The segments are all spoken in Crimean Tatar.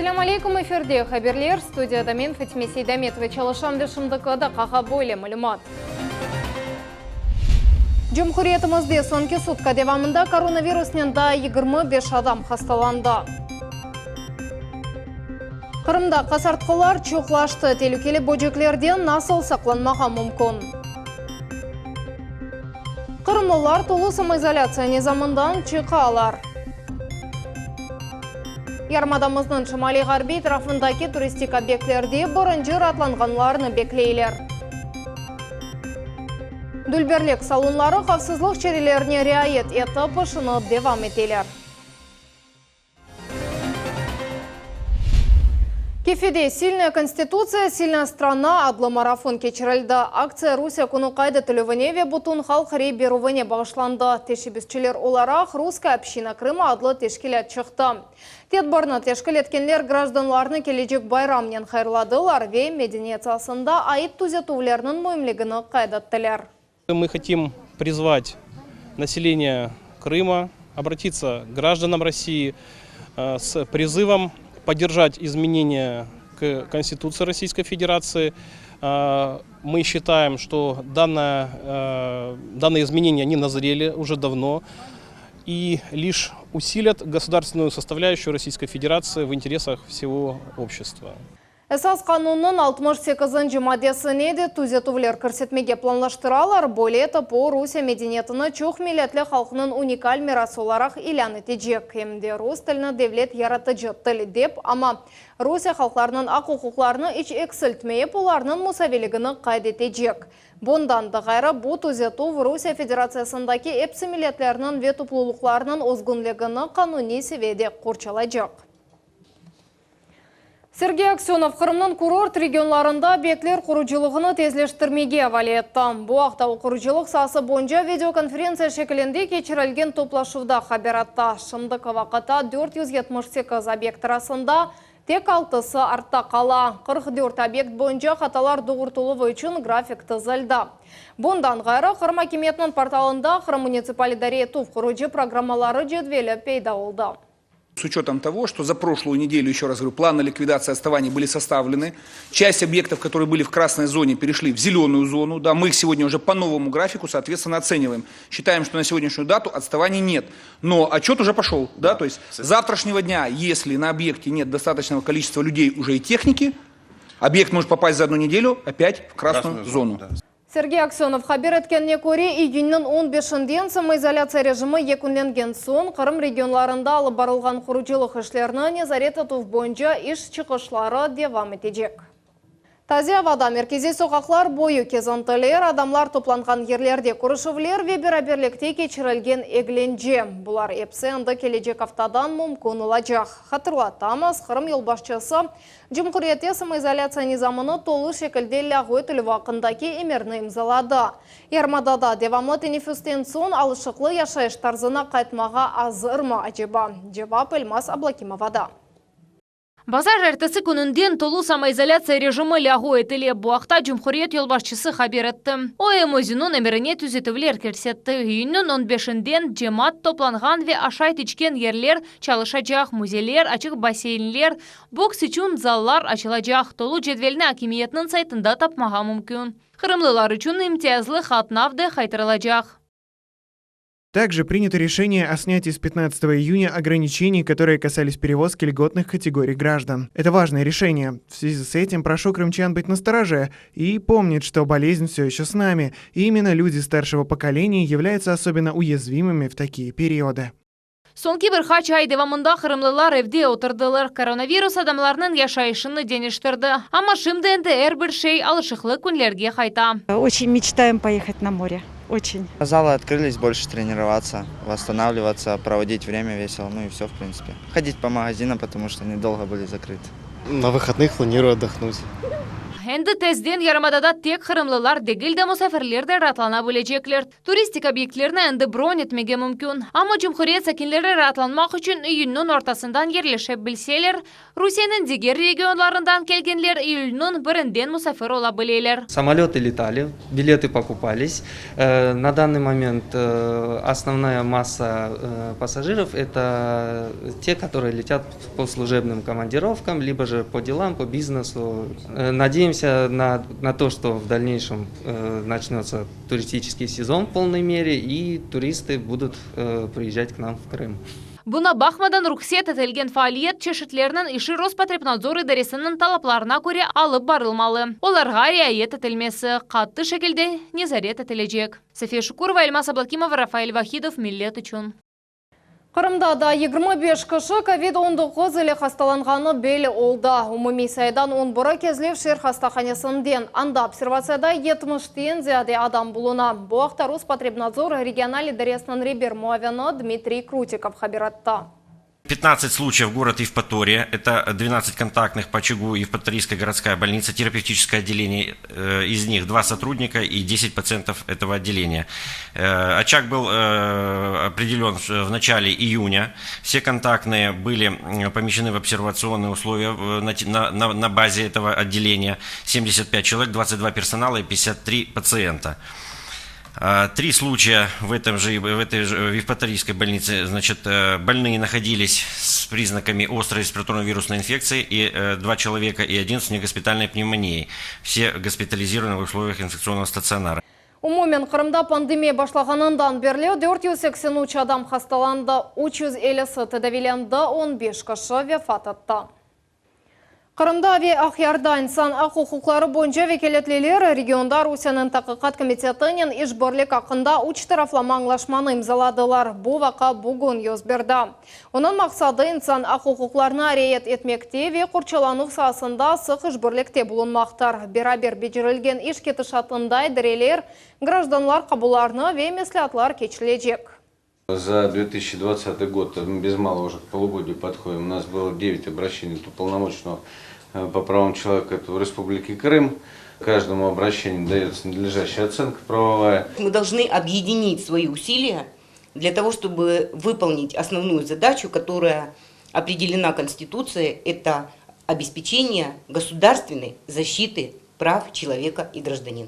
Esselâm aleykum, efirde haberler, studiyada men Fatime Seydametova çalışam ve şimdiki daqqağa böyle malümat. Cumhuriyetimizde soñki sutka devamında koronavirusnen daa 25 adam hastalandı. Qırımda qasartqılar çoqlaştı, telükeli böceklerden nasıl saqlanmağa mümkün? Qırımlılar tolu samoizolâtsiya nizamından çıqalar. Yarımadamıznıñ şimaliy-ğarbiy tarafındaki turistik obyektlerde birinci raatlanğanlarnı bekleyler. Dülberlik salonları havfsızlıq çarelerine riayet etip, işini devam eteler. Kefede Silnaya Konstitutsiya, silnaya strana adlı marafon keçirildi. Aktsiya Rusiye künü qayd etilüvine ve bütün halq rey berüvine bağışlandı. Teşebbüsçiler olaraq Russkaya общina Krıma adlı teşkilât çıqtı. Tedbirni teşkil etkenler grajdanlarnı kelecek bayramnen hayırladılar ve medeniyet saasında ait tüzetüvlerniñ müimligini qayd ettiler. Мы хотим призвать население Крыма, обратиться к гражданам России с призывом поддержать изменения к Конституции Российской Федерации. Мы считаем, что данное, данные изменения, они назрели уже давно и лишь усилят государственную составляющую Российской Федерации в интересах всего общества. Esas qanunnıñ 68-nci maddesine de tüzetüvler kirsetmege planlaştıralar, böyle etip o, Rusiye medeniyetini çoq milletli halqnıñ unikal mirası olaraq ilân etecek, em de rus tilini devlet yaratıcı til dep, amma Rusiye halqlarınıñ aq-uquqlarını iç eksiltmeyip, olarnıñ musaviyligini qayd etecek. Bundan da ğayrı, bu tüzetüv Rusiye Federatsiyasındaki epsi milletlerniñ ve toplulıqlarnıñ özgünligini qanuniy seviyede qorçalaycaq. Sergey Aksönov Qırımnıñ kurort regionlarında obyektler qurucılığını tezleştirmege avale etti. Bu aqta o qurucılıq saası boyunca videokonferentsiya şekilinde keçirilgen toplaşuvda haber etti. Şimdiki vaqıtta 478 obyekt arasında tek altısı artta qala. 44 obyekt boyunca hatalar doğurtıluvı içün grafik tizildi. Bundan ğayrı, Qırım akimiyetiniñ portalında Qırım munitsipal idare etüv qurucı programmaları cedveli peyda oldı. С учетом того, что за прошлую неделю, еще раз говорю, планы ликвидации отставаний были составлены, часть объектов, которые были в красной зоне, перешли в зеленую зону, да, мы их сегодня уже по новому графику, соответственно, оцениваем. Считаем, что на сегодняшнюю дату отставаний нет, но отчет уже пошел, да, то есть с завтрашнего дня, если на объекте нет достаточного количества людей уже и техники, объект может попасть за одну неделю опять в красную, красную зону. зону, да. Sergey Aksönov haber etkenine köre, iyünniñ 15-inden samoizolâtsiya rejimi yekünlengen soñ Qırım regionlarında alıp barılğan qurucılıq işlerini nezaret etüv boyunca iş çıqışları devam etecek. Taze avada merkeziy soqaqlar boyu kezintiler, adamlar toplanğan yerlerde körüşüvler ve beraberlikte keçirilgen eglence, bular episi endi kelecek aftadan mümkün olacaq. Hatırlatamız, Qırım yolbaşçısı Cumhuriyette samoizolâtsiya nizamını tolu şekilde lâğu etilüvi aqqındaki emirni imzaladı. Yarımadada devamlı teneffüsten soñ alışıqlı yaşayış tarzına qaytmağa azırmı, aceba? Cevap Elmaz Ablâkimovada. Bazar ertesi kününden tolu samoizolâtsiya rejimi lâğu etile. Bu aqta cumhuriyet yolbaşçısı haber etti. O, em özüniñ emirine tüzetüvler kirsetti. İyünniñ 15-inden cemaat toplanğan ve aşayt içken yerler çalışacaq, müzeyler, açıq basseynler, boks içün zallar açılacaq. Tolu cedvelni akimiyetniñ saytında tapmağa mümkün. Qırımlılar içün imtiyazlı qatnav da qaytarılacaq. Также принято решение о снятии с 15 июня ограничений, которые касались перевозки льготных категорий граждан. Это важное решение. В связи с этим прошу крымчан быть настороже и помнить, что болезнь все еще с нами, и именно люди старшего поколения являются особенно уязвимыми в такие периоды. Soñki bir qaç ay devamında qırımlılar evde oturdılar. Koronavirus adamlarnıñ yaşayışını deñiştirdi. Amma şimdi endi er bir şey alışıqlı künlerge qayta. Очень мечтаем поехать на море. Очень. Залы открылись, больше тренироваться, восстанавливаться, проводить время весело, ну и все, в принципе. Ходить по магазинам, потому что они долго были закрыты. На выходных планирую отдохнуть. Endi tezden yarımadada tek qırımlılar degil de, musafirler de raatlana bilecekler. Turistik obyektlerni endi bron etmege mümkün. Amma cumhuriyet sakinleri raatlanmaq içün iyünniñ ortasından yerleşe bilseler, Rusiyeniñ diger regionlarından kelgenler iyülniñ birinden musafir ola bileler. Samolötı letali, biletı pokupались. Na danный moment основная масса пассажиров это те, которые летят по служебным командировкам, либо же по делам, по бизнесу. Надеемся на на то, что в дальнейшем начнется туристический сезон в полной мере и туристы будут приезжать к нам в Крым. Buña baqmadan, ruhset etilgen faaliyet çeşitleriniñ işi Rospotrebnadzor idaresiniñ talaplarına köre alıp barılmalı, olarğa riayet etilmesi qattı şekilde nezaret etilecek. Safiye Şukurova, Elmaz Ablakimova, Rafael Vahidov, Millet içün. Qırımda daa 25 kişi kovid 19 ile hastalanğanı belli oldı. Umumiy sayıdan on biri Kezlev şeer hastahanesinden. Anda observatsiyada yetmişten ziyade adam buluna. Bu aqta Rospotrebnadzor regional idaresiniñ reber muavini Dmitriy Krutikov haber etti. 15 случаев город Евпатория, это 12 контактных по очагу Евпаторийская городская больница, терапевтическое отделение, из них 2 сотрудника и 10 пациентов этого отделения. Очаг был определен в начале июня, все контактные были помещены в обсервационные условия на, на, на базе этого отделения, 75 человек, 22 персонала и 53 пациента. Три случая в, этом же, в этой же в Евпаторийской больнице, значит, больные находились с признаками острой респираторной вирусной инфекции, и два человека, и один с внегоспитальной пневмонией. Все госпитализированы в условиях инфекционного стационара. Umumen Qırımda pandemiya başlağanından berli 483 adam hastalandı, 350-si tedaviylendi, 15 kişi vefat etti. Qırımda ve Aqyarda insan aq-uquqları boyunca vekâletliler regionda Rusiyeniñ Taqiqat komitetinen işbirlik aqqında üç taraflama añlaşmanı imzaladılar. Bu vaqia bugün yüz berdi. Onıñ maqsadı insan aq-uquqlarına riayet etmekte ve qorçalanuv saasında sıq işbirlikte bulunmaqtır. Beraber becerilgen iş ketişatında idareler, grajdanlar qabullarını ve mesleatlar keçirilecek. За 2020 год, мы без малого уже к полугодию подходим, у нас было 9 обращений от уполномоченного по правам человека в Республике Крым. Каждому обращению дается надлежащая оценка правовая. Мы должны объединить свои усилия для того, чтобы выполнить основную задачу, которая определена Конституцией, это обеспечение государственной защиты прав человека и гражданина.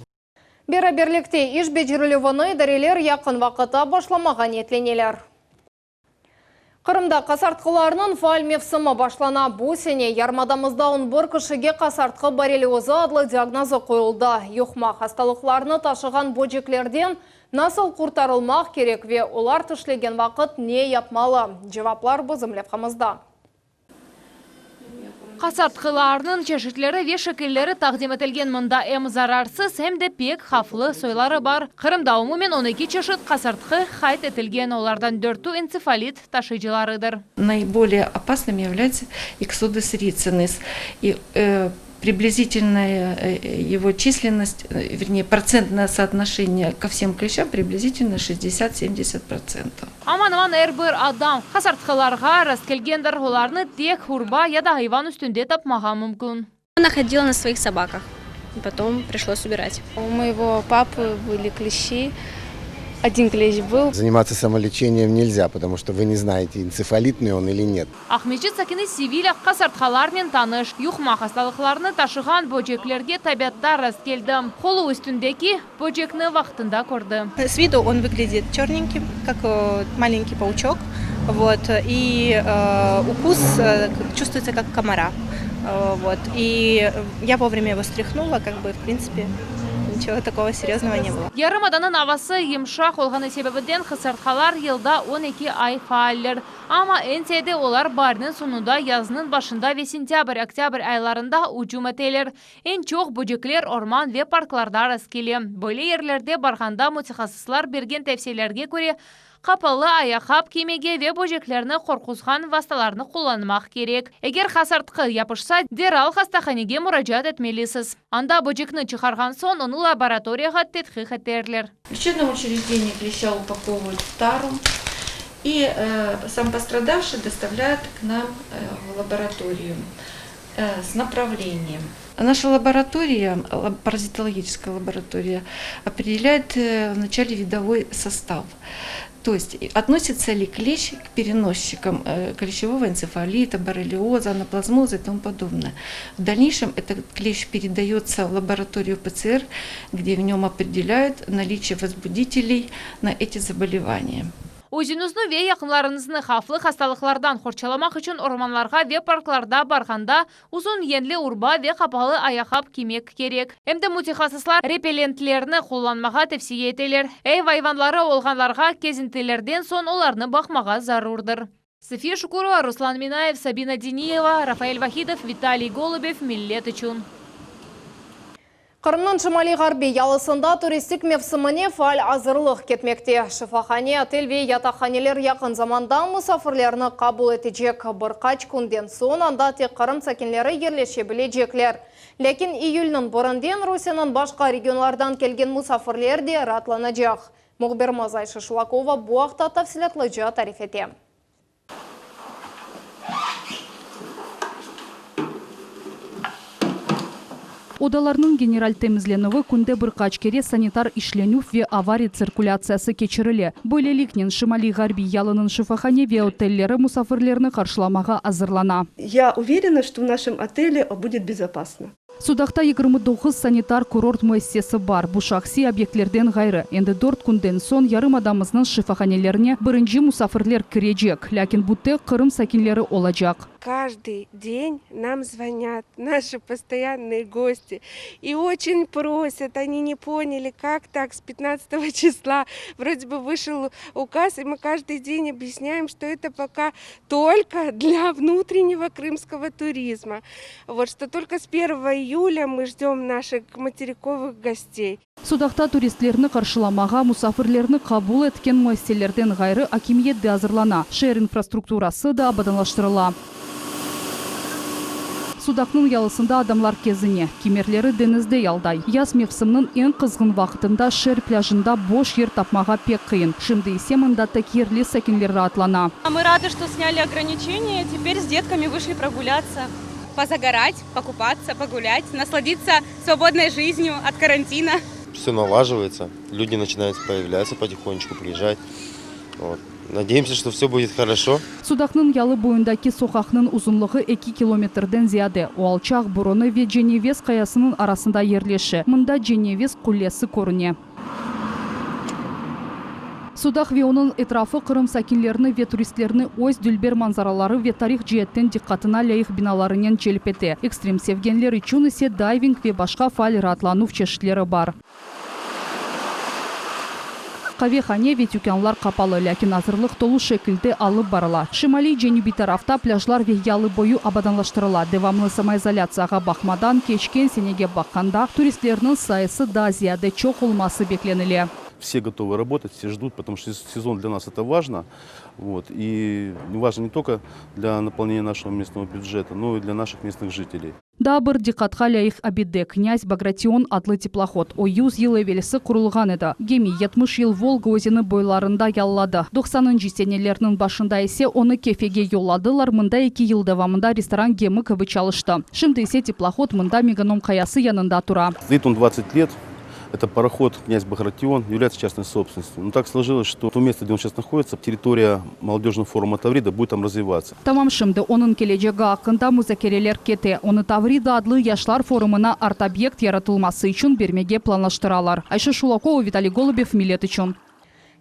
Beraberlikte iş becerilüvini idareler yaqın vaqıtta başlamağa niyetleneler. Qırımda qasartqılarnıñ faal mevsimi başlana. Bu sene yarımadamızda 11 kişige qasartqı borreliozı adlı diagnozı qoyuldı. Yuqma hastalıqlarnı taşığan böceklerden nasıl qurtarılmaq kerek ve olar tişlegen vaqıt ne yapmalı? Cevaplar bizim levhamızda. Qasartqılarnıñ çeşitleri ve şekilleri taqdim etilgen mında em zararsız, em de pek havflı soyları bar. Qırımda umumen 12 çeşit qasartqı qayd etilgen, olardan dörtü entsefalit taşıyıcılarıdır. Наиболее опасным является иксодес рицинус. И приблизительная его численность, вернее, процентное соотношение ко всем клещам приблизительно 60-70%. Aman-aman er bir adam qasartqılarğa rastkelgendir, olarnı tek urba ya da ayvan üstünde tapmağa mümkün. Находила на своих собаках. Потом пришлось убирать. У моего папы были клещи. Один клещ был. Заниматься самолечением нельзя, потому что вы не знаете, энцефалитный он или нет. Aqmescit sakini Sevilâ qasartqılarnen tanış. Yuqma hastalıqlarnı taşığan böceklerge tabiatta rastkeldi. Qolu üstündeki böcekni vaqtında kördi. С виду он выглядит черненьким, как маленький паучок. Вот, и э, укус чувствуется как комара. Вот, и я вовремя его стряхнула, как бы, в принципе, ничего такого серьезного не было. Yarımadanıñ avası yımşaq olğanı sebebinden qasartqılar yılda 12 ay faaller. Amma eñ ziyade olar baarniñ soñunda, yaznıñ başında ve sentâbr, oktâbr aylarında ücüm eteler. Eñ çoq böcekler orman ve parklarda rastkele. Böyle yerlerde barğanda mütehassıslar bergen tevsiyelerge köre qapalı ayaqqap kiymege ve böceklerni qorquzğan vastalarnı qullanmaq kerek. Eger qasartqı yapışsa, deral hastahanege muracaat etmelisiz. Anda böcekni çıqarğan soñ onı laboratoriyağa tedqiq eterler. В лечебном учреждении клеща упаковывают в тару, и э, сам пострадавший доставляет к нам э, в лабораторию. С направлением. Наша лаборатория, паразитологическая лаборатория, определяет вначале видовой состав. То есть относится ли клещ к переносчикам клещевого энцефалита, боррелиоза, анаплазмоза и тому подобное. В дальнейшем этот клещ передается в лабораторию ПЦР, где в нем определяют наличие возбудителей на эти заболевания. Özüñizni ve yaqınlarıñıznı havflı hastalıqlardan qorçalamaq içün ormanlarğa ve parklarda barğanda uzun yeñli urba ve qapalı ayaqqap kiymek kerek. Em de mütehassıslar repellentlerni qullanmağa tevsiye eteler. Ev ayvanları olğanlarğa kezintilerden soñ olarnı baqmağa zarurdır. Safiye Şukurova, Ruslan Minayev, Sabina Diniyeva, Rafael Vahidov, Vitaliy Golubev, Millet içün. Qırımnıñ şimaliy-ğarbiy yalısında turistik mevsimine faal azırlıq ketmekte. Şifahane, otel ve yataqhaneler yaqın zamanda musafirlerni qabul etecek. Bir qaç künden soñ anda tek Qırım sakinleri yerleşe bilecekler. Lâkin iyülniñ birinden Rusiyeniñ başqa regionlardan kelgen musafirler de raatlanacaq. Mühbirimiz Ayşe Şulakova bu aqta tafsilâtlıca tarif ete. Odalarnıñ general temizlenüvi künde bir qaç kere sanitar işlenüv ve ava retsirkulâtsiyası keçirile. Böyleliknen, şimaliy-ğarbiy yalınıñ şifahane ve otelleri musafirlerni qarşılamağa azırlana. Ya uverena, çto v našem otele budet bezopasno. Sudaqta 29 sanitar-kurort müessisesi bar, bu şahsiy obyektlerden ğayrı. Endi dört künden soñ yarımadamıznıñ şifahanelerine birinci musafirler kirecek, lâkin bu tek Qırım sakinleri olacaq. Каждый день нам звонят наши постоянные гости и очень просят, они не поняли, как так с пятнадцатого числа вроде бы вышел указ, и мы каждый день объясняем, что это пока только для внутреннего крымского туризма. Вот что только с первого июля мы ждем наших материковых гостей. Sudaqta turistlerni qarşılamağa musafirlerni qabul etken müessiselerden ğayrı akimiyet de azırlana, şeer infrastrukturası da abadanlaştırıla. Sudaqnıñ yalısında adamlar kezine, kimerleri deñizde yalday. Yaz mevsimniñ eñ qızğın vaqtında şeer plâjında boş yer tapmağa pek qıyın. Şimdi ise mında tek yerli sakinler raatlana. Мы рады, что сняли ограничения, теперь с детками вышли прогуляться. Позагорать, покупаться, погулять, насладиться свободной жизнью от карантина. Все налаживается, люди начинают появляться потихонечку, приезжать. Вот. Надеемся, что все будет хорошо. Sudaqnıñ yalı boyundaki soqaqnıñ uzunlığı eki kilometrden ziyade. O alçaq burunı ve Ceneviz qayasınıñ arasında yerleşe. Mında Ceneviz qullesi körüne. Sudaq ve onıñ etrafı Qırım sakinlerini ve turistlerini öz dülber manzaraları ve tarih ceetten diqqatına lâyıq binalarınen celp ete. Ekstrem sevgenler içün ise dayving ve başqa faal raatlanuv çeşitleri bar. Qavehane ve tükânlar qapalı, lâkin azırlıq tolu şekilde alıp barıla. Şimaliy-cenübiy tarafta plâjlar ve yalı boyu abadanlaştırıla. Devamlı samoizolâtsiyağa baqmadan, keçken senege baqqanda, turistlerniñ sayısı daa ziyade çoq olması beklenile. Все готовы работать, все ждут, потому что сезон для нас это важно. Вот. И важно не только для наполнения нашего местного бюджета, но и для наших местных жителей. Daa bir diqqatqa lâyıq abide, Knâz Bagration adlı teplohod. O, yüz yıl evelsi qurulğan edi. Gemi 70 yıl Volga özeni boylarında yalladı. Doqsanıncı senelerniñ başında ise onı Kefege yolladılar, mında eki yıl devamında restoran gemi kibi çalıştı. Şimdi ise teplohod mında Meganom qayası yanında tura. Стоит он 20 лет. Это пароход «Князь Багратион», является частной собственностью. Но так сложилось, что то место, где он сейчас находится, территория молодежного форума Таврида будет там развиваться. Tamam şimdi onıñ kelecegi aqqında muzakereler kete. Onı Tavrida adlı yaşlar forumına art-obyekt yaratılması içün bermege planlaştıralar. Ayşe Şulakova, Vitaliy Golubev, Millet içün.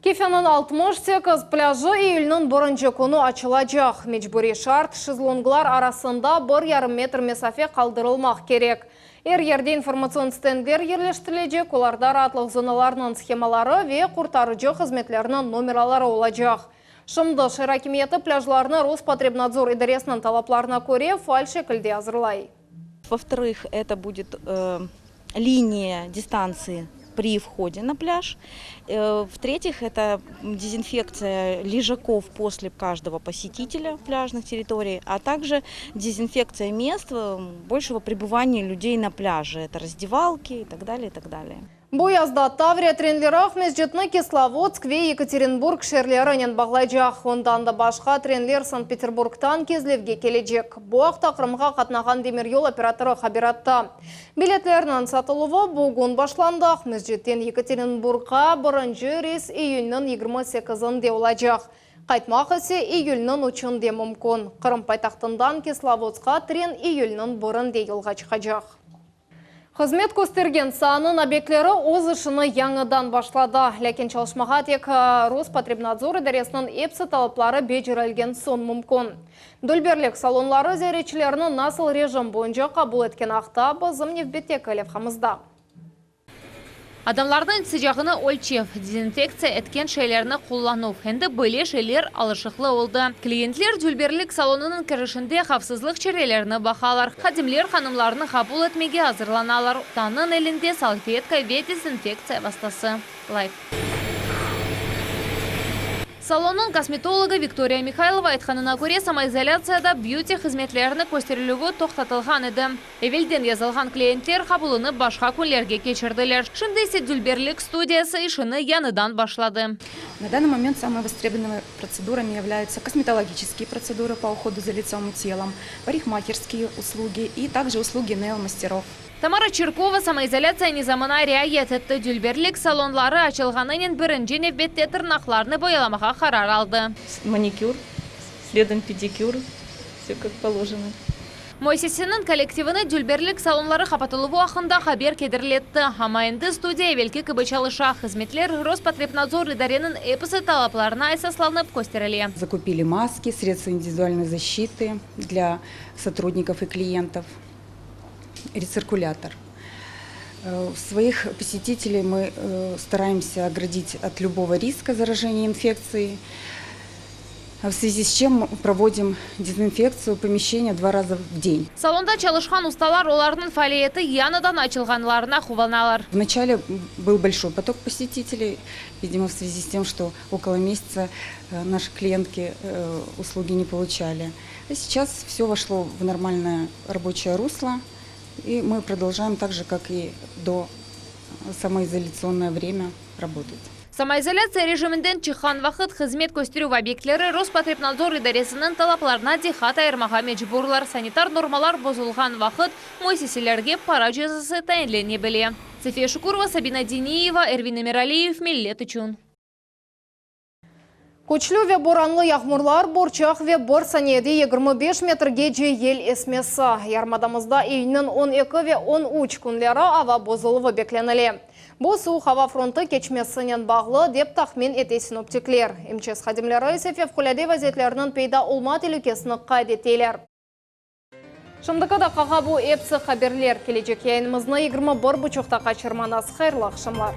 Kefeniñ 68 plâjı iyülniñ birinci künü açılacaq. Mecburiy şart, şezlonglar arasında bir yarım metr mesafe qaldırılmaq kerek. Er yerde informatsion stendler yerleştirilecek, olarda raatlıq zonalarınıñ shemaları ve qurtarıcı hızmetleriniñ nomeraları olacaq. Şimdi şeer akimiyeti plâjlarnı Rospotrebnadzor idaresiniñ talaplarına köre faal şekilde azırlay. Во-вторых, это будет линия дистанции при входе на пляж. В-третьих, это дезинфекция лежаков после каждого посетителя пляжных территорий, а также дезинфекция мест большего пребывания людей на пляже. Это раздевалки и так далее, и так далее. Bu yazda Tavriya trenleri Aqmescitni Kislovodsk ve Yekaterinburg şeerlerinen bağlaycaq. Ondan da başqa trenler Sankt-Peterburgtan Kezlevge kelecek. Bu aqta Qırımğa qatnağan demiryol operatorı haber etti. Biletlerniñ satıluvı bugün başlandı, Aqmescitten Yekaterinburgqa birinci reys iyünniñ 28-nde olacaq. Qaytmaq ise iyülniñ üçünde mümkün. Qırım paytahtından Kislovodskqa tren iyülniñ birinde yolğa çıqacaq. Hızmet köstergen saanıñ obyektleri öz işini yañıdan başladı. Lâkin çalışmağa tek Rospotrebnadzor idaresiniñ epsi talapları becerilgen soñ mümkün. Dülberlik salonları ziyaretçilerni nasıl rejim boyunca qabul etkeni aqta bizim nevbetteki levhamızda. Adamlarnıñ sıcağını ölçev, dezinfektsiya etken şeylerni qullanuv, endi böyle şeyler alışıqlı oldı. Kliyentler dülberlik salonınıñ kirişinde havfsızlıq çarelerini baqalar. Hadimler hanımlarnı qabul etmege azırlanalar, ustanıñ elinde salfetka ve dezinfektsiya vastası. Live. Salonnıñ kosmetologı Viktoriya Mihaylova aytqanına köre, samoizolâtsiyada beauty hızmetlerini kösterilüvi toqtatılğan edi. Evelden yazılğan kliyentler qabulını başqa künlerge keçirdiler. Şimdi ise dülberlik studiyası işini yañıdan başladı. На данный момент самыми востребованными процедурами являются косметологические процедуры по уходу за лицом и телом, парикмахерские услуги и также услуги нейл-мастеров. Tamara Çirkova samoizolâtsiya nizamına riayet etti, dülberlik salonları açılğanınen birinci nevbette tırnaqlarnı boyalamağa qarar aldı. Manikür, sledom pedikür, vse kak polojeno. Müessiseniñ kollektivini dülberlik salonları qapatıluvı aqqında haber kederletti. Amma endi studiya evelki kibi çalışa, hızmetler Rospotrebnadzor idareniñ episi talaplarına esaslanıp kösterile. Zakupili maski, sredstva individualnoy zaşçity dlâ sotrudnikov i kliyentov, retsirkulâtor. Svoih posetiteley mı staraemsâ ogradit ot lübogo riska zaражeniya infektsiey. V svyazi s чем provodim dezinfektsiyu pomeşçeniya dva raza v den. Salonda çalışqan ustalar olarnıñ faaliyeti yañıdan açılğanlarına quvanalar. V načale byl bolşoy potok posetiteley, vidimo, v svyazi s tem, çto okolo mesyaca naşi kliyentki uslugi ne poluçali. A seyças vsyo voşlo v normalnoye raboçeye ruslo, i mı prodoljaem tak je, kak i do samoizolyatsionnoye vremya rabotat. Samoizolâtsiya rejiminden çıqqan vaqıt hızmet kösterüv obyektleri Rospotrebnadzor idaresiniñ talaplarına diqqat ayırmağa mecburlar. Sanitar normalar bozulğan vaqıt müessiselerge para cezası tayinlene bile. Safiye Şukurova, Sabina Diniyeva, Ervin Emiraliyev, Millet içün. Küçlü ve boranlı yağmurlar, borçaq ve bir saniyede 25 metrgece yel esmesi. Yarımadamızda iyünniñ 12 ve 13 künleri ava bozuluvı beklenile. Bu, suvuq ava frontı keçmesinen bağlı, dep tahmin ete sinoptikler. MÇS hadimleri ise fevqulâde vaziyetlerniñ peyda olma telükesini qayd eteler. Şimdiki daqqağa bu epsi haberler. Kelecek yayınımıznı 21 buçuqta qaçırmañız. Hayırlı aqşamlar!